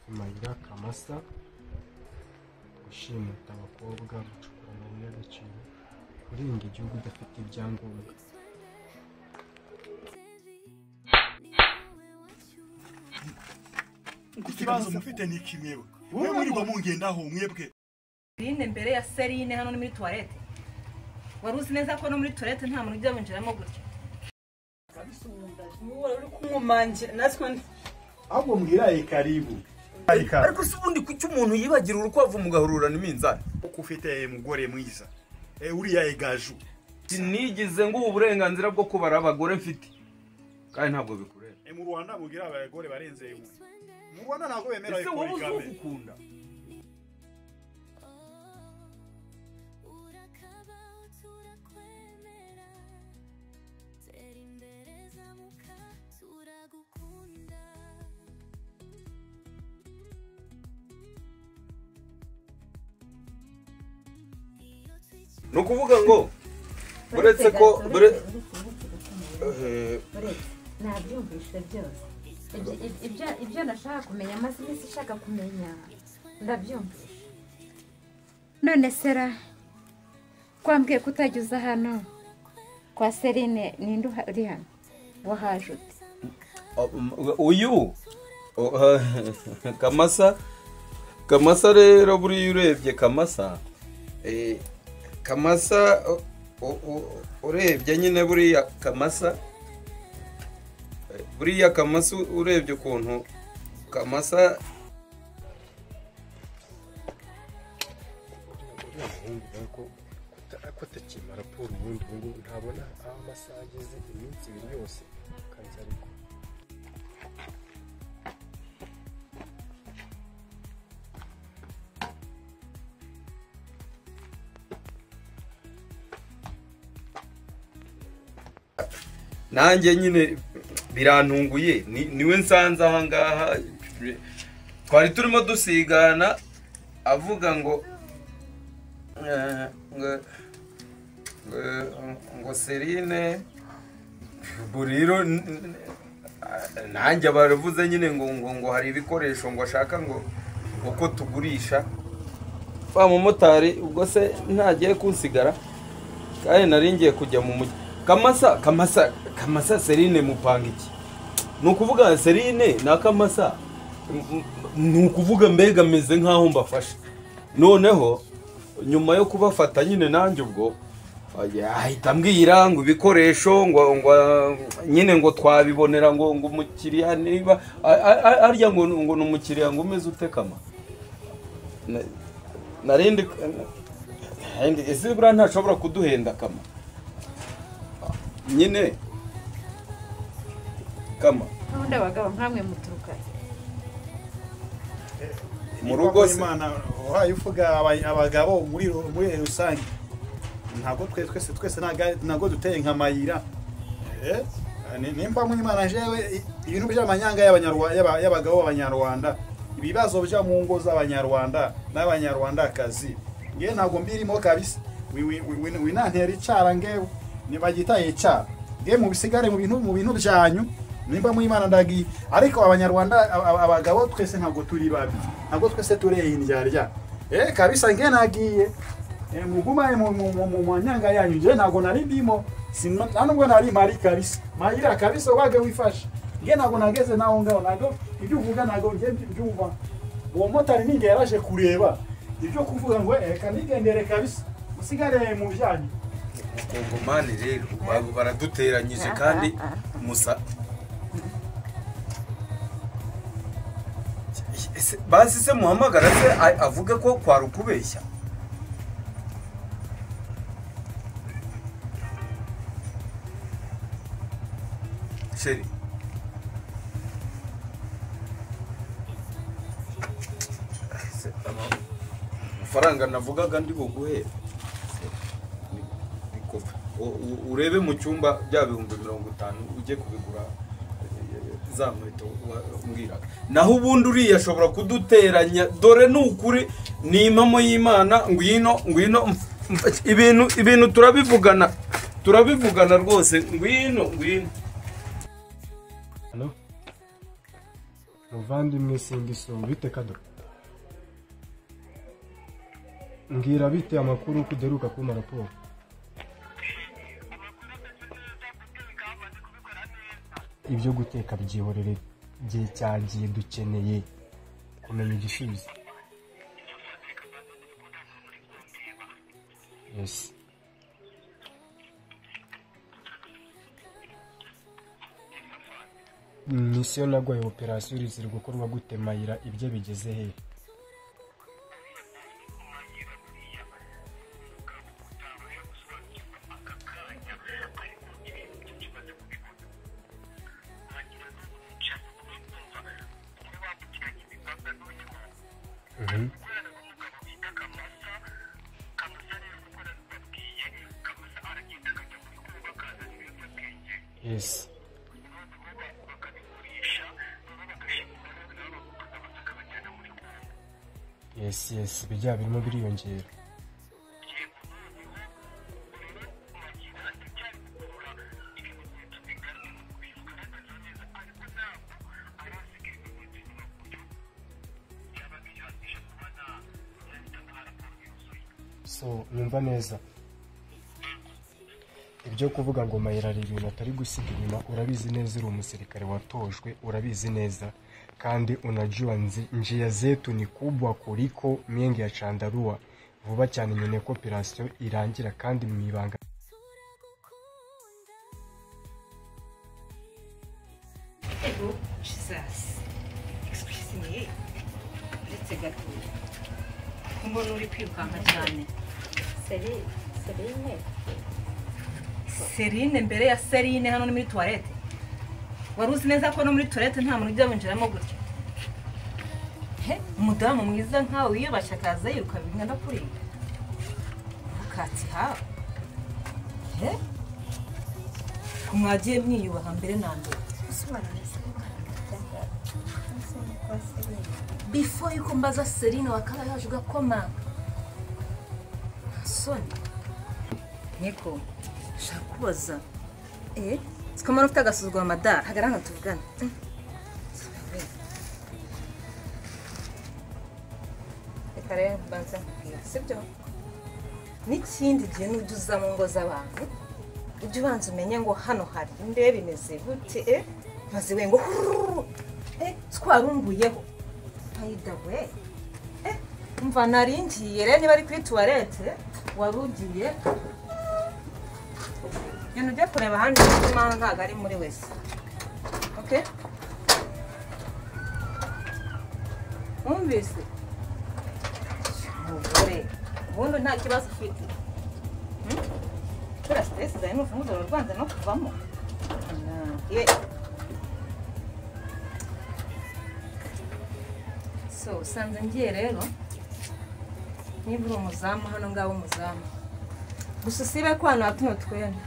Mayira Kamasa, gushimuta abakobwa, gucukura amabuye y'agaciro, kurenga igihugu udafite ibyangombwa. Ikibazo mufite ni kimwe mwe murirwa mungendaho mwebwe. Serine mbere ya Serine hano ni muri toilette. Wari uzi neza ko no muri toilette nta muntu ujya winjiramo gutya. Uri kumwumangira natwe ahubwo mbwira karibu. Ariko se ubundi kuki umuntu yibagira urukwavu mugahururana iminzani? Uko ufite mugore mwiza uriya egaju. Sinigeze ngo uburenganzira bwo kubara abagore mfite kandi ntabwo bikureba. Mu Rwanda mugira abagore barenze umwe. Mu Rwanda ntabwo bemera ese wowe uzukunda. Nukuvuga ngo buretse ko nabyumvise byose ibyo nashaka kumenya maze iminsi ishaka kumenya ndabyumvise. None sera kwambwiye kutagiza hano kwa Serine ninde uri hano wahaje ute? Uyu Kamasa, Kamasa rero buriya urebye Kamasa Kamasa urebye nyine buriya Kamasa, buriya Kamasa urebye ukuntu Kamasa ko atakimara raporo ubundi ubu ntabona aho amasaha ageze iminsi ibiri yose kanzi ariko nanjye nyine birantunguye niwe nsanze aha ngaha twari turimo dusigana avuga ngo ngo Serine buriro nanjye baravuze nyine ngo ngo hari ibikoresho ngo ashaka ngo uko tugurisha wa mumotari ubwo se ntagiye kunsigara kandi nari ngiye kujya mu mujyi. Kamasa, Kamasa, Kamasa Serine mupanga iki? Nukuvuga Serine na Kamasa nukuvuga mbega meze nkaho mbafasha. Noneho nyuma yo kubafata nyine nanjye ubwo ahita ambwira ngo ibikoresho ngo ngo nyine ngo twabibonera ngo ngo umukiriya niba arya ngo ngo numukiriya ngo umeze ute Kama. Narindi ese bura ntashobora kuduhenda Kama. Nyine Kama ubundi abagabo nkamwe muturuka mu rugo se Imana uhaye uvuga abagabo muri rusange ntabwo twese twese ntabwo duteye nka Mayira. Nimba mu Imana jewe ibintu by'amanyanga y'abanyarwanda y'abagabo b'abanyarwanda ibibazo bya mu ngo z'abanyarwanda n'abanyarwandakazi nge ntabwo mbirimo kabisa. Winantera icara ngewe nibagitaye icara nge mu bisigare mu bintu byanyu nimba mu Imana ndagiye. Ariko abanyarwanda abagabo twese ntabwo turi babi, ntabwo twese tureye indyarya kabisa nge nagiye mugumaye mu manyanga yanyu nge ntabwo nari ndimo nubwo nari mari kabisa Mayira kabisa wage wifashe nge ntabwo nageze naho ngaho ntabwo ibyo uvuga ntabwo nge mbyumva. Uwo motari ninge yaraje kureba ibyo kuvuga ngo reka nigendere kabisa musigare mu byanyu. Kongomani rero baraduteranyije kandi musa basi se muhamagara se avuge ko kwari ukubeshya. Sheri amafaranga navugaga ndi buguhe urebe mu cyumba bya 50,000 ujye kubigura za nkweto mbwiraga. Naho ubundi uriya ashobora kuduteranya dore nukuri ni impamo y'Imana ngwino ngwino ibintu turabivugana turabivugana rwose ngwino ngwino. Hello. Muvandimwe Singiso, bite kado? Mbwira bite amakuru kuderuka kuma raporo. Ibyo guteka byihorere gihe cyagiye, dukeneye kumenya igisubizo. Yes. Misiyo nagwaye operasiyo ziri gukorwa gute Mayira, ibyo bigeze he? Yes. Yes, yes, bijya birimo biriyongera. So, nyumva neza. Ibyo kuvuga ngo Mayira ari ibintu atari gusiga inyuma, urabizi neza, uri umusirikare watojwe, urabizi neza kandi unajua njia zetu ni kubwa kuliko mienge ya chandarua. Vuba cyane nyene ko operation irangira kandi mu ibanga. Ego, Jesus. Excuse me. Uretse gato. Kumbona uri kwirukanka cyane. Serine. Serine mbere ya Serine hano ni muri toilette. Wari uzi neza ko no muri toilette nta muntu ujya winjiramo gutya. He, umudamu mwiza nkawe wiyubashye akaza yiruka bingana kuriga. Ukati ha. He? Kumwagiye mwiyubaha mbere na mbere. Before yuko mbaza Serine wakaba yaje ugakoma. Soni. Niko. Shaka kubaza. Sikomara ufite agasuzuguro madara, hagarara tuvugane. Reka rero mbanze nkubwire, sibyo? N'ikindi gihe nujya uza mu ngo z'abantu, ujye ubanza umenye ngo hano hari imbe bimeze gute, maze we ngo twarunguyeho. Ayida we. Umva naringiye rero niba ari kuri toilette wari ugiye. Genda ujye kureba ahandi kuko ntabwo ari muri wese. Okay? Wumvise? Umugore, ubundi nta kibazo ufite. Kubera stress zawe n'urufunguzo rwanze no kuvamo. So, usanze ngiye rero niba uri umuzamu hano ngaho umuzamu. Gusa usibe ko hano hatuno twene.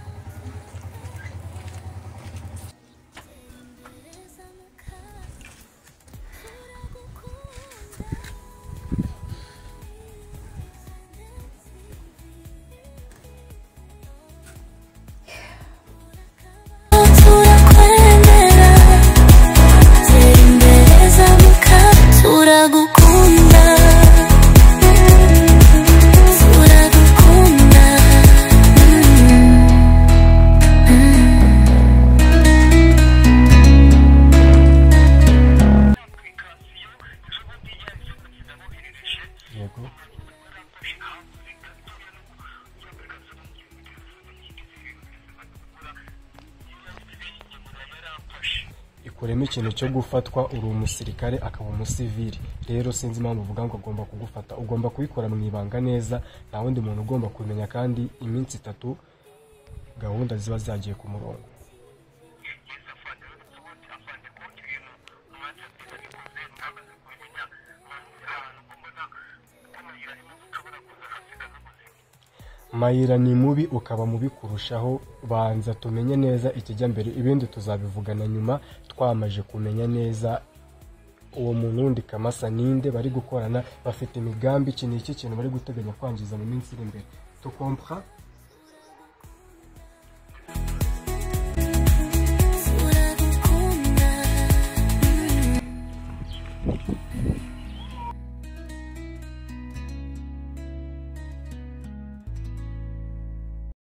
Ikuremo ikintu cyo gufatwa, uri umusirikare akaba umusivili. Rero sinzi impamvu uvuga ngo agomba kugufata, ugomba kubikora mu ibanga neza, nta wundi muntu ugomba kumenya, kandi iminsi 3 gahunda ziba zagiye ku murongo. Mayira ni mubi ukaba mubi kurushaho, banza tumenye neza ikijya mbere, ibindi tuzabivugana nyuma twamaje kumenya neza uwo muntu wundi Kamasa ninde bari gukorana, bafite imigambi iki n'iki kintu bari guteganya kwangiza mu minsi iri imbere. Tu comprends?